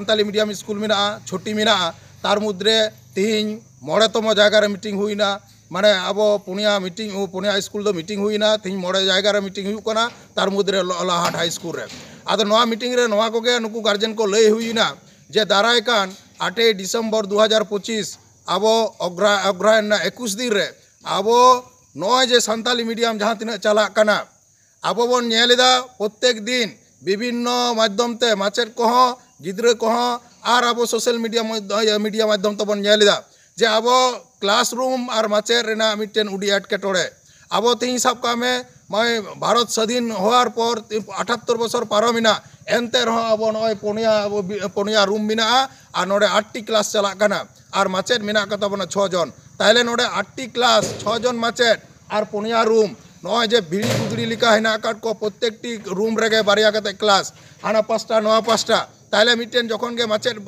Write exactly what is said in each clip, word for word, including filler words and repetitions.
Santali medium school ᱢᱮᱱᱟᱜᱼᱟ, ᱪᱷᱚᱴᱤ ᱢᱮᱱᱟᱜᱼᱟ, ᱛᱟᱨ ᱢᱩᱫᱽᱨᱮ ᱛᱮᱦᱮᱧ ᱢᱚᱬᱮ ᱛᱚᱢᱚ ᱡᱟᱭᱜᱟ ᱨᱮ ᱢᱤᱴᱤᱝ ᱦᱩᱭᱱᱟ᱾ ᱢᱟᱱᱮ ᱟᱵᱚ ᱯᱩᱱᱭᱟ ᱢᱤᱴᱤᱝ, ᱯᱩᱱᱭᱟ ᱥᱠᱩᱞ ᱫᱚ ᱢᱤᱴᱤᱝ ᱦᱩᱭᱱᱟ, ᱛᱮᱦᱮᱧ ᱢᱚᱬᱮ ᱡᱟᱭᱜᱟ ᱨᱮ ᱢᱤᱴᱤᱝ ᱦᱩᱭᱩᱜ ᱠᱟᱱᱟ, ᱛᱟᱨ ᱢᱩᱫᱽᱨᱮ ᱞᱚ-, ᱞᱚᱞᱟᱦᱟᱴ ᱦᱟᱭ ᱥᱠᱩᱞ ᱨᱮ᱾ ᱟᱫᱚ ᱱᱚᱣᱟ ᱢᱤᱴᱤᱝ ᱨᱮ ᱱᱚᱣᱟ ᱠᱚᱜᱮ ᱱᱩᱠᱩ ᱜᱟᱨᱡᱮᱱ ᱠᱚ ᱞᱟᱹᱭ ᱦᱩᱭᱱᱟ ᱡᱮ ᱫᱟᱨᱟᱭ ᱠᱟᱱ ᱟᱴᱮᱭ ᱰᱤᱥᱮᱢᱵᱚᱨ ᱫᱩ ᱦᱟᱡᱟᱨ ᱯᱚᱸᱪᱤᱥ ᱟᱵᱚ ᱚᱜᱽᱨᱟ-, ᱚᱜᱽᱨᱟᱭᱚᱱ ᱨᱮᱱᱟᱜ ᱮᱠᱩᱥ ᱫᱤᱱ ᱨᱮ ᱟᱵᱚ ᱱᱚᱜᱼᱚᱭ ᱡᱮ ᱥᱟᱱᱛᱟᱞᱤ ᱢᱤᱰᱤᱭᱟᱢ ᱡᱟᱦᱟᱸ ᱛᱤᱱᱟᱹᱜ ᱪᱟᱞᱟᱜ ᱠᱟᱱᱟ, ᱟᱵᱚ ᱵᱚᱱ ᱧᱮᱞ ᱮᱫᱟ ᱯᱨᱚᱛᱮᱠ ᱫᱤᱱ ᱵᱤᱵᱷᱤᱱᱱᱚ ᱢᱟᱫᱽᱫᱷᱚᱢ ᱛᱮ ᱢᱟᱪᱮᱫ ᱠᱚᱦᱚᱸ, ᱜᱤᱫᱽᱨᱟᱹ ᱠᱚᱦᱚᱸ, ᱟᱨ ᱟᱵᱚ ᱥᱳᱥᱟᱞ ᱢᱤᱰᱤᱭᱟ ᱢᱚᱫᱽᱫᱷᱚ-, ᱤᱭᱟᱹ, ᱢᱤᱰᱤᱭᱟ ᱢᱟᱫᱽᱫᱷᱚᱢ ᱛᱮᱵᱚᱱ ᱧᱮᱞ ᱮᱫᱟ ᱡᱮ ᱟᱵᱚ ᱠᱞᱟᱥᱨᱩᱢ ᱟᱨ ᱢᱟᱪᱮᱫ ᱨᱮᱱᱟᱜ ᱢᱤᱫᱴᱮᱱ ᱩᱰᱤ ᱮᱴᱠᱮᱴᱚᱬᱮ᱾ ᱟᱵᱚ ᱛᱮᱦᱮᱧ ᱥᱟᱵ ᱠᱟᱜ ᱢᱮ, ᱱᱚᱜᱼᱚᱭ ᱵᱷᱟᱨᱚᱛ ᱥᱟᱹᱫᱷᱤᱱ ᱦᱚᱣᱟᱨ ᱯᱚᱨ ᱟᱴᱷᱟᱛᱛᱚᱨ ᱵᱚᱪᱷᱚᱨ ᱯᱟᱨᱚᱢ ᱮᱱᱟ, ᱮᱱᱛᱮ ᱨᱮᱦᱚᱸ ᱟᱵᱚ ᱱᱚᱜᱼᱚᱭ ᱯᱩᱱᱭᱟ, ᱟᱵᱚ ᱵᱤ-, ᱯᱩᱱᱭᱟ ᱨᱩᱢ ᱢᱮᱱᱟᱜᱼᱟ ᱟᱨ ᱱᱚᱰᱮ ᱟᱴᱴᱤ ᱠᱞᱟᱥ ᱪᱟᱞᱟᱜ ᱠᱟᱱᱟ ᱟᱨ ᱢᱟᱪᱮᱫ ᱢᱮᱱᱟᱜ ᱠᱚ ᱛᱟᱵᱚᱱᱟ ᱪᱷᱚ ᱡᱚᱱ᱾ ᱛᱟᱦᱞᱮ ᱱᱚᱰᱮ ᱟᱴᱴᱤ ᱠᱞᱟᱥ, ᱪᱷᱚ ᱡᱚᱱ ᱢᱟᱪᱮᱫ ᱟᱨ ᱯᱩᱱᱭᱟ ᱨᱩᱢ, ᱱᱚᱜᱼᱚᱭ ᱡᱮ ᱵᱷᱤᱲᱤ ᱜᱩᱫᱽᱲᱤ ᱞᱮᱠᱟ ᱦᱮᱱᱟᱜ ᱟᱠᱟᱫ ᱠᱚ, ᱯᱨᱚᱛᱮᱠᱴᱤ ᱨᱩᱢ ᱨᱮᱜᱮ ᱵᱟᱨᱭᱟ ᱠᱟᱛᱮ ᱠᱞᱟᱥ, ᱦᱟᱱᱟ ᱯᱟᱥᱴᱟ ᱱᱚᱣᱟ ᱯᱟᱥᱴᱟ, ᱛᱟᱦᱞᱮ ᱢᱤᱫᱴᱮᱱ ᱡᱚᱠᱷᱚᱱ ᱜᱮ ᱢᱟᱪᱮᱫ,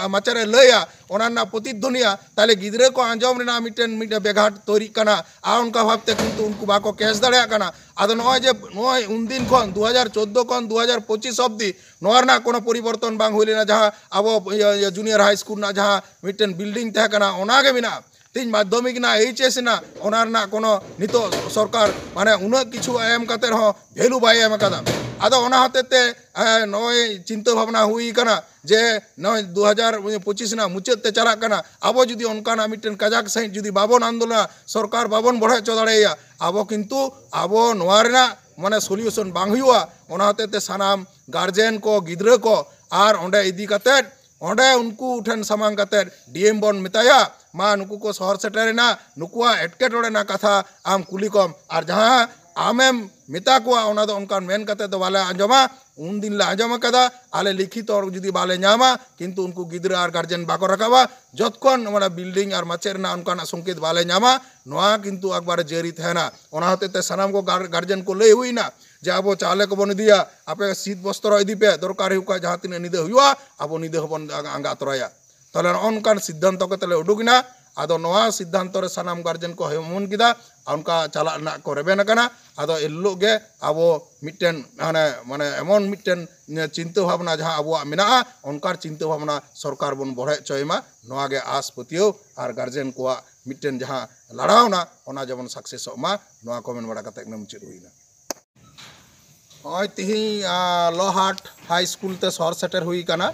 ᱢᱟᱪᱮᱫ ᱮ ᱞᱟᱹᱭᱟ, ᱚᱱᱟ ᱨᱮᱱᱟᱜ ᱯᱨᱚᱛᱤᱫᱷᱚᱱᱤᱭᱟ, ᱛᱟᱦᱞᱮ ᱜᱤᱫᱽᱨᱟᱹ ᱠᱚ ᱟᱸᱡᱚᱢ ᱨᱮᱱᱟᱜ ᱢᱤᱫᱴᱮᱱ, ᱢᱤᱫᱴᱮᱱ ᱵᱮᱜᱷᱟᱴ ᱛᱳᱭᱨᱤᱜ ᱠᱟᱱᱟ᱾ ᱟᱨ ᱚᱱᱠᱟ ᱵᱷᱟᱵᱛᱮ ᱠᱤᱱᱛᱩ ᱩᱱᱠᱩ ᱵᱟᱠᱚ ᱠᱮᱪ ᱫᱟᱲᱮᱭᱟᱜ ᱠᱟᱱᱟ᱾ ᱟᱫᱚ ᱱᱚᱜᱼᱚᱭ ᱡᱮ ᱱᱚᱜᱼᱚᱭ ᱩᱱᱫᱤᱱ ᱠᱷᱚᱱ ᱫᱩ ᱦᱟᱡᱟᱨ ᱪᱳᱫᱽᱫᱳ ᱠᱷᱚᱱ ᱫᱩ ᱦᱟᱡᱟᱨ ᱯᱚᱸᱪᱤᱥ ᱚᱵᱫᱤ ᱱᱚᱣᱟ ᱨᱮᱱᱟᱜ ᱠᱳᱱᱳ ᱯᱚᱨᱤᱵᱚᱨᱛᱚᱱ ᱵᱟᱝ ᱦᱩᱭ ᱞᱮᱱᱟ, ᱡᱟᱦᱟᱸ ᱟᱵᱚ ᱤᱭᱟᱹ, ᱤᱭᱟᱹ ᱡᱩᱱᱤᱭᱟᱨ ᱦᱟᱭ ᱥᱠᱩᱞ ᱨᱮᱱᱟᱜ ᱡᱟᱦᱟᱸ ᱢᱤᱫᱴᱮᱱ ᱵᱤᱞᱰᱤᱝ ᱛᱟᱦᱮᱸ ᱠᱟᱱᱟ, ᱚᱱᱟᱜᱮ ᱢᱮᱱᱟᱜᱼᱟ᱾ ᱛᱮᱦᱮᱧ ᱢᱟᱫᱽᱫᱷᱚᱢᱤᱠ ᱨᱮᱱᱟᱜ, ᱮᱭᱤᱪ ᱮᱥ ᱨᱮᱱᱟᱜ, ᱚᱱᱟ ᱨᱮᱱᱟᱜ ᱠᱳᱱᱳ ᱱᱤᱛᱚᱜ ᱥᱚᱨᱠᱟᱨ ᱢᱟᱱᱮ ᱩᱱᱟᱹᱜ ᱠᱤᱪᱷᱩ ᱮᱢ ᱠᱟᱛᱮ ᱨᱮᱦᱚᱸ ᱵᱷᱮᱞᱩ ᱵᱟᱭ ᱮᱢ ᱟᱠᱟᱫᱟ᱾ ᱟᱫᱚ ᱚᱱᱟ ᱦᱚᱛᱮᱡ ᱛᱮ, ᱮ, ᱱᱚᱜᱼᱚᱭ ᱪᱤᱱᱛᱟᱹ ᱵᱷᱟᱵᱽᱱᱟ ᱦᱩᱭ ᱠᱟᱱᱟ ᱡᱮ ᱱᱚᱜᱼᱚᱭ ᱫᱩ ᱦᱟᱡᱟᱨ ᱯᱚᱸᱪᱤᱥ ᱨᱮᱱᱟᱜ ᱢᱩᱪᱟᱹᱫ ᱛᱮ ᱪᱟᱞᱟᱜ ᱠᱟᱱᱟ, ᱟᱵᱚ ᱡᱩᱫᱤ ᱚᱱᱠᱟᱱᱟᱜ ᱢᱤᱫᱴᱮᱱ ᱠᱟᱡᱟᱠ ᱥᱟᱺᱦᱤᱡ ᱡᱩᱫᱤ ᱵᱟᱵᱚᱱ ᱟᱱᱫᱳᱞᱚᱱᱟ, ᱥᱚᱨᱠᱟᱨ ᱵᱟᱵᱚᱱ ᱵᱚᱲᱦᱮ ᱦᱚᱪᱚ ᱫᱟᱲᱮᱭᱟᱭᱟ, ᱟᱵᱚ ᱠᱤᱱᱛᱩ ᱟᱵᱚ ᱱᱚᱣᱟ ᱨᱮᱱᱟᱜ ᱢᱟᱱᱮ ᱥᱚᱞᱤᱭᱩᱥᱚᱱ ᱵᱟᱝ ᱦᱩᱭᱩᱜᱼᱟ᱾ ᱚᱱᱟ ᱦᱚᱛᱮᱡ ᱛᱮ ᱥᱟᱱᱟᱢ ᱜᱟᱨᱡᱮᱱ ᱠᱚ, ᱜᱤᱫᱽᱨᱟᱹ ᱠᱚ ᱟᱨ ᱚᱸᱰᱮ ᱤᱫᱤ ᱠᱟᱛᱮᱫ ᱚᱸᱰᱮ ᱩᱱᱠᱩ ᱴᱷᱮᱱ ᱥᱟᱢᱟᱝ ᱠᱟᱛᱮᱫ ᱰᱤ ᱮᱢ ᱵᱚᱱ ᱢᱮᱛᱟᱭᱟ, ᱢᱟ ᱱᱩᱠᱩ ᱠᱚ ᱥᱚᱦᱚᱨ ᱥᱮᱴᱮᱨᱮᱱᱟ, ᱱᱩᱠᱩᱣᱟᱜ ᱮᱴᱠᱮᱴᱚᱬᱮ ᱨᱮᱱᱟᱜ ᱠᱟᱛᱷᱟ ᱟᱢ ᱠᱩᱞᱤ ᱠᱚᱢ᱾ ᱟᱨ ᱡᱟᱦᱟᱸ ᱟᱢᱮᱢ ᱢᱮᱛᱟ ᱠᱚᱣᱟ, ᱚᱱᱟ ᱫᱚ ᱚᱱᱠᱟᱱ ᱢᱮᱱ ᱠᱟᱛᱮᱫ ᱫᱚ ᱵᱟᱞᱮ ᱟᱸᱡᱚᱢᱟ᱾ ᱩᱱᱫᱤᱱ ᱞᱮ ᱟᱸᱡᱚᱢ ᱟᱠᱟᱫᱟ, ᱟᱞᱮ ᱞᱤᱠᱷᱤᱛᱚ ᱡᱩᱫᱤ ᱵᱟᱞᱮ ᱧᱟᱢᱟ, ᱠᱤᱱᱛᱩ ᱩᱱᱠᱩ ᱜᱤᱫᱽᱨᱟᱹ ᱟᱨ ᱜᱟᱨᱡᱮᱱ ᱵᱟᱠᱚ ᱨᱟᱠᱟᱵᱟ, ᱡᱚᱛᱠᱷᱚᱱ ᱚᱱᱟ ᱵᱤᱞᱰᱤᱝ ᱟᱨ ᱢᱟᱪᱮᱫ ᱨᱮᱱᱟᱜ ᱚᱱᱠᱟᱱᱟᱜ ᱥᱚᱝᱠᱮᱛ ᱵᱟᱞᱮ ᱧᱟᱢᱟ᱾ ᱱᱚᱣᱟ ᱠᱤᱱᱛᱩ ᱮᱠᱵᱟᱨᱮ ᱡᱟᱹᱨᱤ ᱛᱟᱦᱮᱱᱟ᱾ ᱚᱱᱟ ᱦᱚᱛᱮᱡ ᱛᱮ ᱥᱟᱱᱟᱢ ᱠᱚ ᱜᱟᱨ-, ᱜᱟᱨᱡᱮᱱ ᱠᱚ ᱞᱟᱹᱭ ᱦᱩᱭᱱᱟ ᱡᱮ ᱟᱵᱚ ᱪᱟᱣᱞᱮ ᱠᱚᱵᱚᱱ ᱤᱫᱤᱭᱟ, ᱟᱯᱮ ᱥᱤᱛ ᱵᱚᱥᱛᱨᱚ ᱤᱫᱤ ᱯᱮ, ᱫᱚᱨᱠᱟᱨ ᱦᱩᱭᱩᱜ ᱠᱷᱟᱱ ᱡᱟᱦᱟᱸ ᱛᱤᱱᱟᱹᱜ ᱧᱤᱫᱟᱹ ᱦᱩᱭᱩᱜᱼᱟ, ᱟᱵᱚ ᱧᱤᱫᱟᱹ ᱦᱚᱸᱵᱚᱱ ᱟᱸᱜᱟ ᱛᱚᱨᱟᱭᱟ᱾ ᱛᱟᱦᱚᱞᱮ ᱱᱚᱜᱼᱚ ᱱᱚᱝᱠᱟᱱ ᱥᱤᱫᱽᱫᱷᱟᱱᱛᱚ ᱠᱟᱛᱮ ᱞᱮ ᱩᱰᱩᱠ ᱮᱱᱟ᱾ ᱟᱫᱚ ᱱᱚᱣᱟ ᱥᱤᱫᱽᱫᱷᱟᱱᱛᱚ ᱨᱮ ᱥᱟᱱᱟᱢ ᱜᱟᱨᱡᱮᱱ ᱠᱚ ᱦᱮᱢᱚᱱ ᱠᱮᱫᱟ, ᱚᱱᱠᱟ ᱪᱟᱞᱟᱜ ᱨᱮᱱᱟᱜ ᱠᱚ ᱨᱮᱵᱮᱱ ᱟᱠᱟᱱᱟ᱾ ᱟᱫᱚ ᱮᱱ ᱦᱤᱞᱳᱜ ᱜᱮ ᱟᱵᱚ ᱢᱤᱫᱴᱮᱱ ᱢᱟᱱᱮ ᱢᱟᱱᱮ ᱮᱢᱚᱱ ᱢᱤᱫᱴᱮᱱ ᱪᱤᱱᱛᱟᱹ ᱵᱷᱟᱵᱽᱱᱟ ᱡᱟᱦᱟᱸ ᱟᱵᱚᱣᱟᱜ ᱢᱮᱱᱟᱜᱼᱟ, ᱚᱱᱠᱟᱱ ᱪᱤᱱᱛᱟᱹ ᱵᱷᱟᱵᱽᱱᱟ ᱥᱚᱨᱠᱟᱨ ᱵᱚᱱ ᱵᱚᱲᱦᱮ ᱦᱚᱪᱚᱭ ᱢᱟ᱾ ᱱᱚᱣᱟ ᱜᱮ ᱟᱥ ᱯᱟᱹᱛᱭᱟᱹᱣ ᱟᱨ ᱜᱟᱨᱡᱮᱱ ᱠᱚᱣᱟᱜ ᱢᱤᱫᱴᱮᱱ ᱡᱟᱦᱟᱸ ᱞᱟᱲᱟᱣᱱᱟ, ᱚᱱᱟ ᱡᱮᱢᱚᱱ ᱥᱟᱠᱥᱮᱥᱚᱜ ᱢᱟ, ᱱᱚᱣᱟ ᱠᱚ ᱢᱮᱱ ᱵᱟᱲᱟ ᱠᱟᱛᱮ ᱜᱮ ᱢᱩᱪᱟᱹᱫ ᱦᱩᱭᱱᱟ᱾ ᱱᱚᱜᱼᱚᱭ ᱛᱤᱦᱤᱧ ᱞᱚᱦᱟᱴ ᱦᱟᱭ ᱥᱠᱩᱞ ᱛᱮ ᱥᱚᱦᱚᱨ ᱥᱮᱴᱮᱨ ᱦᱩᱭ ᱟᱠᱟᱱᱟ᱾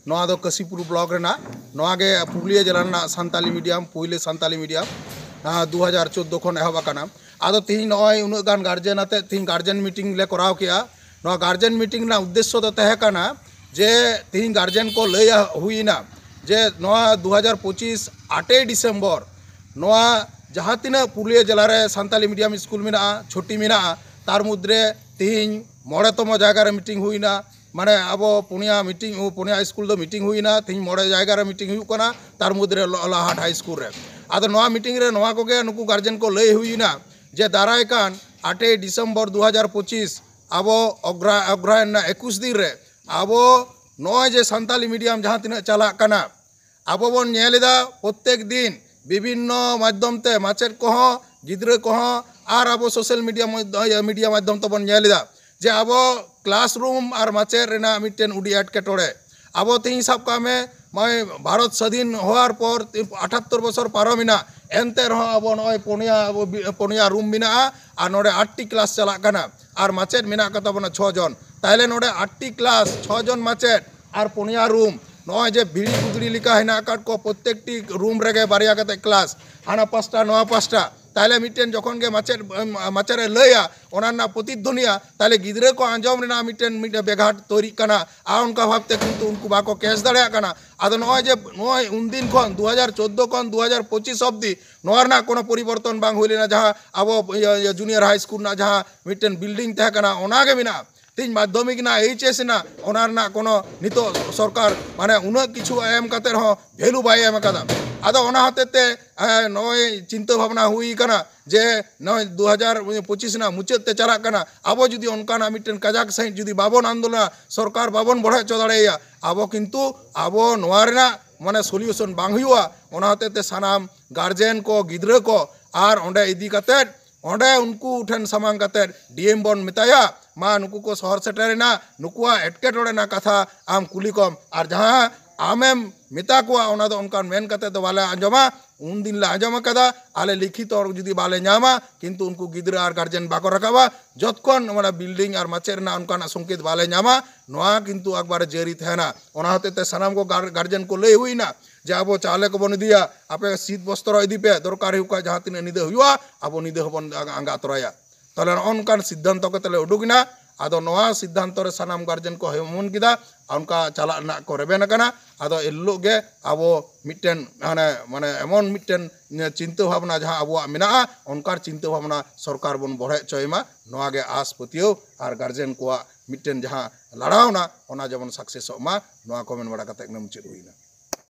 ᱱᱚᱣᱟ ᱫᱚ ᱠᱟᱹᱥᱤᱯᱩᱨ ᱵᱞᱚᱠ ᱨᱮᱱᱟᱜ, ᱱᱚᱣᱟ ᱜᱮ ᱯᱩᱨᱩᱞᱤᱭᱟᱹ ᱡᱮᱞᱟ ᱨᱮᱱᱟᱜ ᱥᱟᱱᱛᱟᱞᱤ ᱢᱤᱰᱤᱭᱟᱢ, ᱯᱩᱭᱞᱩ ᱥᱟᱱᱛᱟᱞᱤ ᱢᱤᱰᱤᱭᱟᱢ ᱫᱩ ᱦᱟᱡᱟᱨ ᱪᱳᱫᱽᱫᱳ ᱠᱷᱚᱱ ᱮᱦᱚᱵ ᱟᱠᱟᱱᱟ᱾ ᱟᱫᱚ ᱛᱤᱦᱤᱧ ᱱᱚᱜᱼᱚᱭ ᱩᱱᱟᱹᱜ ᱜᱟᱱ ᱜᱟᱨᱡᱮᱱ ᱟᱛᱮ ᱛᱤᱦᱤᱧ ᱜᱟᱨᱡᱮᱱ ᱢᱤᱴᱤᱝ ᱞᱮ ᱠᱚᱨᱟᱣ ᱠᱮᱜᱼᱟ᱾ ᱱᱚᱣᱟ ᱜᱟᱨᱡᱮᱱ ᱢᱤᱴᱤᱝ ᱨᱮᱱᱟᱜ ᱩᱫᱽᱫᱮᱥᱥᱚ ᱫᱚ ᱛᱟᱦᱮᱸ ᱠᱟᱱᱟ ᱡᱮ ᱛᱤᱦᱤᱧ ᱜᱟᱨᱡᱮᱱ ᱠᱚ ᱞᱟᱹᱭ ᱦᱩᱭᱱᱟ ᱡᱮ ᱱᱚᱣᱟ ᱫᱩ ᱦᱟᱡᱟᱨ ᱯᱚᱸᱪᱤᱥ ᱟᱴᱮᱭ ᱰᱤᱥᱮᱢᱵᱚᱨ ᱱᱚᱣᱟ ᱡᱟᱦᱟᱸ ᱛᱤᱱᱟᱹᱜ ᱯᱩᱨᱩᱞᱤᱭᱟᱹ ᱡᱮᱞᱟ ᱨᱮ ᱥᱟᱱᱛᱟᱞᱤ ᱢᱤᱰᱤᱭᱟᱢ ᱥᱠᱩᱞ ᱢᱮᱱᱟᱜᱼᱟ, ᱪᱷᱚᱴᱤ ᱢᱮᱱᱟᱜᱼᱟ, ᱛᱟᱨ ᱢᱩᱫᱽᱨᱮ ᱛᱤᱦᱤᱧ ᱢᱚᱬᱮ ᱛᱚᱢᱚ ᱡᱟᱭᱜᱟ ᱨᱮ ᱢᱤᱴᱤᱝ ᱦᱩᱭᱱᱟ᱾ ᱢᱟᱱᱮ ᱟᱵᱚ ᱯᱩᱱᱭᱟ ᱢᱤᱴᱤᱝ, ᱯᱩᱱᱭᱟ ᱥᱠᱩᱞ ᱫᱚ ᱢᱤᱴᱤᱝ ᱦᱩᱭᱱᱟ, ᱛᱤᱦᱤᱧ ᱢᱚᱬᱮ ᱡᱟᱭᱜᱟ ᱨᱮ ᱢᱤᱴᱤᱝ ᱦᱩᱭᱩᱜ ᱠᱟᱱᱟ, ᱛᱟᱨ ᱢᱩᱫᱽᱨᱮ ᱞᱚ-, ᱞᱟᱦᱟᱴ ᱦᱟᱭ ᱥᱠᱩᱞ ᱨᱮ᱾ ᱟᱫᱚ ᱱᱚᱣᱟ ᱢᱤᱴᱤᱝ ᱨᱮ ᱱᱚᱣᱟ ᱠᱚᱜᱮ ᱱᱩᱠᱩ ᱜᱟᱨᱡᱮᱱ ᱠᱚ ᱞᱟᱹᱭ ᱦᱩᱭᱱᱟ ᱡᱮ ᱫᱟᱨᱟᱭ ᱠᱟᱱ ᱟᱴᱮᱭ ᱰᱤᱥᱮᱢᱵᱚᱨ ᱫᱩ ᱦᱟᱡᱟᱨ ᱯᱚᱸᱪᱤᱥ ᱟᱵᱚ ᱚᱜᱽᱨᱟ-, ᱚᱜᱽᱨᱟᱭᱚᱱ ᱨᱮᱱᱟᱜ ᱮᱠᱩᱥ ᱫᱤᱱ ᱨᱮ ᱟᱵᱚ ᱱᱚᱜᱼᱚᱭ ᱡᱮ ᱥᱟᱱᱛᱟᱞᱤ ᱢᱤᱰᱤᱭᱟᱢ ᱡᱟᱦᱟᱸ ᱛᱤᱱᱟᱹᱜ ᱪᱟᱞᱟᱜ ᱠᱟᱱᱟ, ᱟᱵᱚ ᱵᱚᱱ ᱧᱮᱞ ᱮᱫᱟ ᱯᱨᱚᱛᱮᱠ ᱫᱤᱱ ᱵᱤᱵᱷᱤᱱᱱᱚ ᱢᱟᱫᱽᱫᱷᱚᱢ ᱛᱮ ᱢᱟᱪᱮᱫ ᱠᱚᱦᱚᱸ, ᱜᱤᱫᱽᱨᱟᱹ ᱠᱚᱦᱚᱸ ᱟᱨ ᱟᱵᱚ ᱥᱳᱥᱟᱞ ᱢᱤᱰᱤᱭᱟ ᱢᱚᱫᱽᱫᱷᱚ-, ᱤᱭᱟᱹ, ᱢᱤᱰᱤᱭᱟ ᱢᱟᱫᱽᱫᱷᱚᱢ ᱛᱮᱵᱚᱱ ᱧᱮᱞ ᱮᱫᱟ ᱡᱮ ᱟᱵᱚ ᱠᱞᱟᱥᱨᱩᱢ ᱟᱨ ᱢᱟᱪᱮᱫ ᱨᱮᱱᱟᱜ ᱢᱤᱫᱴᱮᱱ ᱟᱹᱰᱤ ᱮᱴᱠᱮᱴᱚᱬᱮ᱾ ᱟᱵᱚ ᱛᱮᱦᱮᱧ ᱥᱟᱵ ᱠᱟᱜ ᱢᱮ, ᱱᱚᱜᱼᱚᱭ ᱵᱷᱟᱨᱚᱛ ᱥᱟᱹᱫᱷᱤᱱ ᱦᱚᱣᱟᱨ ᱯᱚᱨ ᱟᱴᱷᱟᱛᱛᱚᱨ ᱵᱚᱪᱷᱚᱨ ᱯᱟᱨᱚᱢ ᱮᱱᱟ, ᱮᱱᱛᱮ ᱨᱮᱦᱚᱸ ᱟᱵᱚ ᱱᱚᱜᱼᱚᱭ ᱯᱩᱱᱭᱟ, ᱟᱵᱚ ᱵᱤ-, ᱯᱩᱱᱭᱟ ᱨᱩᱢ ᱢᱮᱱᱟᱜᱼᱟ ᱟᱨ ᱱᱚᱰᱮ ᱟᱴᱴᱤ ᱠᱞᱟᱥ ᱪᱟᱞᱟᱜ ᱠᱟᱱᱟ ᱟᱨ ᱢᱟᱪᱮᱫ ᱢᱮᱱᱟᱜ ᱠᱚ ᱛᱟᱵᱚᱱᱟ ᱪᱷᱚ ᱡᱚᱱ᱾ ᱛᱟᱦᱞᱮ ᱱᱚᱰᱮ ᱟᱴᱴᱤ ᱠᱞᱟᱥ, ᱪᱷᱚ ᱡᱚᱱ ᱢᱟᱪᱮᱫ ᱟᱨ ᱯᱩᱱᱭᱟ ᱨᱩᱢ, ᱱᱚᱜᱼᱚᱭ ᱡᱮ ᱵᱷᱤᱲᱤ ᱜᱩᱫᱲᱤ ᱞᱮᱠᱟ ᱦᱮᱱᱟᱜ ᱟᱠᱟᱫ ᱠᱚ, ᱯᱨᱚᱛᱮᱠᱴᱤ ᱨᱩᱢ ᱨᱮᱜᱮ ᱵᱟᱨᱭᱟ ᱠᱟᱛᱮ ᱠᱞᱟᱥ, ᱦᱟᱱᱟ ᱯᱟᱥᱴᱟ ᱱᱚᱣᱟ ᱯᱟᱥᱴᱟ᱾ ᱛᱟᱦᱞᱮ ᱢᱤᱫᱴᱮᱱ ᱡᱚᱠᱷᱚᱱ ᱜᱮ ᱢᱟᱪᱮᱫ, ᱢᱟᱪᱮᱫ ᱮ ᱞᱟᱹᱭᱟ, ᱚᱱᱟ ᱨᱮᱱᱟᱜ ᱯᱨᱚᱛᱤᱫᱷᱚᱱᱤᱜᱼᱟ, ᱛᱟᱦᱞᱮ ᱜᱤᱫᱽᱨᱟᱹ ᱠᱚ ᱟᱸᱡᱚᱢ ᱨᱮᱱᱟᱜ ᱢᱤᱫᱴᱮᱱ, ᱢᱤᱫᱴᱮᱱ ᱵᱮᱜᱷᱟᱴ ᱛᱳᱭᱨᱤᱜ ᱠᱟᱱᱟ᱾ ᱟᱨ ᱚᱱᱠᱟ ᱵᱷᱟᱵᱛᱮ ᱠᱤᱱᱛᱩ ᱩᱱᱠᱩ ᱵᱟᱠᱚ ᱠᱮᱪ ᱫᱟᱲᱮᱭᱟᱜ ᱠᱟᱱᱟ᱾ ᱟᱫᱚ ᱱᱚᱜᱼᱚᱭ ᱡᱮ ᱱᱚᱜᱼᱚᱭ ᱩᱱᱫᱤᱱ ᱠᱷᱚᱱ ᱫᱩ ᱦᱟᱡᱟᱨ ᱪᱳᱫᱽᱫᱳ ᱠᱷᱚᱱ ᱫᱩ ᱦᱟᱡᱟᱨ ᱯᱚᱸᱪᱤᱥ ᱚᱵᱫᱤ ᱱᱚᱣᱟ ᱨᱮᱱᱟᱜ ᱠᱳᱱᱳ ᱯᱚᱨᱤᱵᱚᱨᱛᱚᱱ ᱵᱟᱝ ᱦᱩᱭ ᱞᱮᱱᱟ᱾ ᱡᱟᱦᱟᱸ ᱟᱵᱚ ᱤᱭᱟᱹ, ᱤᱭᱟᱹ ᱡᱩᱱᱤᱭᱟᱨ ᱦᱟᱭ ᱥᱠᱩᱞ ᱨᱮᱱᱟᱜ ᱡᱟᱦᱟᱸ ᱢᱤᱫᱴᱮᱱ ᱵᱤᱞᱰᱤᱝ ᱛᱟᱦᱮᱸ ᱠᱟᱱᱟ, ᱚᱱᱟ ᱜᱮ ᱢᱮᱱᱟᱜᱼᱟ᱾ ᱛᱮᱦᱮᱧ ᱢᱟᱫᱽᱫᱷᱚᱢᱤᱠ ᱨᱮᱱᱟᱜ, ᱮᱭᱤᱪ ᱮᱥ ᱨᱮᱱᱟᱜ, ᱚᱱᱟ ᱨᱮᱱᱟᱜ ᱠᱳᱱᱳ ᱱᱤᱛᱚᱜ ᱥᱚᱨᱠᱟᱨ ᱢᱟᱱᱮ ᱩᱱᱟᱹᱜ ᱠᱤᱪᱷᱩ ᱮᱢ ᱠᱟᱛᱮ ᱨᱮᱦᱚᱸ ᱵᱷᱮᱞᱩ ᱵᱟᱭ ᱮᱢ ᱟᱠᱟᱫᱟ᱾ ᱟᱫᱚ ᱚᱱᱟ ᱦᱚᱛᱮᱡ ᱛᱮ ᱱᱚᱜᱼᱚᱭ ᱪᱤᱱᱛᱟᱹ ᱵᱷᱟᱵᱽᱱᱟ ᱦᱩᱭ ᱠᱟᱱᱟ ᱡᱮ ᱱᱚᱜᱼᱚᱭ ᱫᱩ ᱦᱟᱡᱟᱨ ᱯᱚᱸᱪᱤᱥ ᱨᱮᱱᱟᱜ ᱢᱩᱪᱟᱹᱫ ᱛᱮ ᱪᱟᱞᱟᱜ ᱠᱟᱱᱟ, ᱟᱵᱚ ᱡᱩᱫᱤ ᱚᱱᱠᱟᱱᱟᱜ ᱢᱤᱫᱴᱮᱱ ᱠᱟᱡᱟᱠ ᱥᱟᱺᱦᱤᱡ ᱡᱩᱫᱤ ᱵᱟᱵᱚᱱ ᱟᱱᱫᱳᱞᱚᱱᱟ, ᱥᱚᱨᱠᱟᱨ ᱵᱟᱵᱚᱱ ᱵᱚᱲᱦᱮ ᱦᱚᱪᱚ ᱫᱟᱲᱮᱭᱟᱭᱟ, ᱟᱵᱚ ᱠᱤᱱᱛᱩ ᱟᱵᱚ ᱱᱚᱣᱟ ᱨᱮᱱᱟᱜ ᱢᱟᱱᱮ ᱥᱚᱞᱤᱭᱩᱥᱚᱱ ᱵᱟᱝ ᱦᱩᱭᱩᱜᱼᱟ᱾ ᱚᱱᱟ ᱦᱚᱛᱮᱡ ᱛᱮ ᱥᱟᱱᱟᱢ ᱜᱟᱨᱡᱮᱱ ᱠᱚ, ᱜᱤᱫᱽᱨᱟᱹ ᱠᱚ ᱟᱨ ᱚᱸᱰᱮ ᱤᱫᱤ ᱠᱟᱛᱮᱫ ᱚᱸᱰᱮ ᱩᱱᱠᱩ ᱴᱷᱮᱱ ᱥᱟᱢᱟᱝ ᱠᱟᱛᱮᱫ ᱰᱤ ᱮᱢ ᱵᱚᱱ ᱢᱮᱛᱟᱭᱟ, ᱢᱟ ᱱᱩᱠᱩ ᱠᱚ ᱥᱚᱦᱚᱨ ᱥᱮᱴᱮᱨᱮᱱᱟ, ᱱᱩᱠᱩᱣᱟᱜ ᱮᱴᱠᱮᱴᱚᱬᱮ ᱨᱮᱱᱟᱜ ᱠᱟᱛᱷᱟ ᱟᱢ ᱠᱩᱞᱤ ᱠᱚᱢ᱾ ᱟᱨ ᱡᱟᱦᱟᱸ ᱟᱢᱮᱢ ᱢᱮᱛᱟ ᱠᱚᱣᱟ ᱚᱱᱟ ᱫᱚ ᱚᱱᱠᱟᱱ ᱢᱮᱱ ᱠᱟᱛᱮᱫ ᱫᱚ ᱵᱟᱞᱮ ᱟᱸᱡᱚᱢᱟ᱾ ᱩᱱᱫᱤᱱ ᱞᱮ ᱟᱸᱡᱚᱢ ᱟᱠᱟᱫᱟ, ᱟᱞᱮ ᱞᱤᱠᱷᱤᱛᱚ ᱡᱩᱫᱤ ᱵᱟᱞᱮ ᱧᱟᱢᱟ, ᱠᱤᱱᱛᱩ ᱩᱱᱠᱩ ᱜᱤᱫᱽᱨᱟᱹ ᱟᱨ ᱜᱟᱨᱡᱮᱱ ᱵᱟᱠᱚ ᱨᱟᱠᱟᱵᱟ, ᱡᱚᱛᱠᱷᱚᱱ ᱚᱱᱟ ᱵᱤᱞᱰᱤᱝ ᱟᱨ ᱢᱟᱪᱮᱫ ᱨᱮᱱᱟᱜ ᱚᱱᱠᱟᱱᱟᱜ ᱥᱚᱝᱠᱮᱛ ᱵᱟᱞᱮ ᱧᱟᱢᱟ, ᱱᱚᱣᱟ ᱠᱤᱱᱛᱩ ᱟᱠᱵᱟᱨ ᱡᱟᱹᱨᱤ ᱛᱟᱦᱮᱱᱟ᱾ ᱚᱱᱟ ᱦᱚᱛᱮᱡ ᱛᱮ ᱥᱟᱱᱟᱢ ᱠᱚ ᱜᱟᱨ-, ᱜᱟᱨᱡᱮᱱ ᱠᱚ ᱞᱟᱹᱭ ᱦᱩᱭᱱᱟ ᱡᱮ ᱟᱵᱚ ᱪᱟᱣᱞᱮ ᱠᱚᱵᱚᱱ ᱤᱫᱤᱭᱟ, ᱟᱯᱮ ᱥᱤᱛ ᱵᱚᱥᱛᱨᱚ ᱤᱫᱤ ᱯᱮ, ᱫᱚᱨᱠᱟᱨ ᱦᱩᱭᱩᱜ ᱠᱷᱟᱱ ᱡᱟᱦᱟᱸ ᱛᱤᱱᱟᱹᱜ ᱧᱤᱫᱟᱹ ᱦᱩᱭᱩᱜᱼᱟ, ᱟᱵᱚ ᱧᱤᱫᱟᱹ ᱦᱚᱸᱵᱚᱱ ᱟᱸᱜᱟ ᱛᱚᱨᱟᱭᱟ᱾ ᱛᱟᱦᱚᱞᱮ ᱱᱚᱜᱼᱚ ᱱᱚᱝᱠᱟᱱ ᱥᱤᱫᱽᱫᱷᱟᱱᱛᱚ ᱠᱟᱛᱮ ᱞᱮ ᱩᱰᱩᱠ ᱮᱱᱟ᱾ ᱟᱫᱚ ᱱᱚᱣᱟ ᱥᱤᱫᱽᱫᱷᱟᱱᱛᱚ ᱨᱮ ᱥᱟᱱᱟᱢ ᱜᱟᱨᱡᱮᱱ ᱠᱚ ᱦᱮᱢᱚᱱ ᱠᱮᱫᱟ, ᱚᱱᱠᱟ ᱪᱟᱞᱟᱜ ᱨᱮᱱᱟᱜ ᱠᱚ ᱨᱮᱵᱮᱱ ᱟᱠᱟᱱᱟ᱾ ᱟᱫᱚ ᱮᱱ ᱦᱤᱞᱳᱜ ᱜᱮ ᱟᱵᱚ ᱢᱤᱫᱴᱮᱱ ᱢᱟᱱᱮ, ᱢᱟᱱᱮ ᱮᱢᱚᱱ ᱢᱤᱫᱴᱮᱱ ᱪᱤᱱᱛᱟᱹ ᱵᱷᱟᱵᱽᱱᱟ ᱡᱟᱦᱟᱸ ᱟᱵᱚᱣᱟᱜ ᱢᱮᱱᱟᱜᱼᱟ, ᱚᱱᱠᱟᱱ ᱪᱤᱱᱛᱟᱹ ᱵᱷᱟᱵᱽᱱᱟ ᱥᱚᱨᱠᱟᱨ ᱵᱚᱱ ᱵᱚᱲᱦᱮ ᱦᱚᱪᱚᱭ ᱢᱟ, ᱱᱚᱣᱟ ᱜᱮ ᱟᱥ ᱯᱟᱹᱛᱭᱟᱹᱣ ᱟᱨ ᱜᱟᱨᱡᱮᱱ ᱠᱚᱣᱟᱜ ᱢᱤᱫᱴᱮᱱ ᱡᱟᱦᱟᱸ ᱞᱟᱲᱟᱣᱱᱟ, ᱚᱱᱟ ᱡᱮᱢᱚᱱ ᱥᱟᱠᱥᱮᱥᱚᱜ ᱢᱟ, ᱱᱚᱣᱟ ᱠᱚ ᱢᱮᱱ ᱵᱟᱲᱟ ᱠᱟᱛᱮ ᱜᱮ ᱢᱩᱪᱟᱹᱫ ᱦᱩᱭᱱᱟ᱾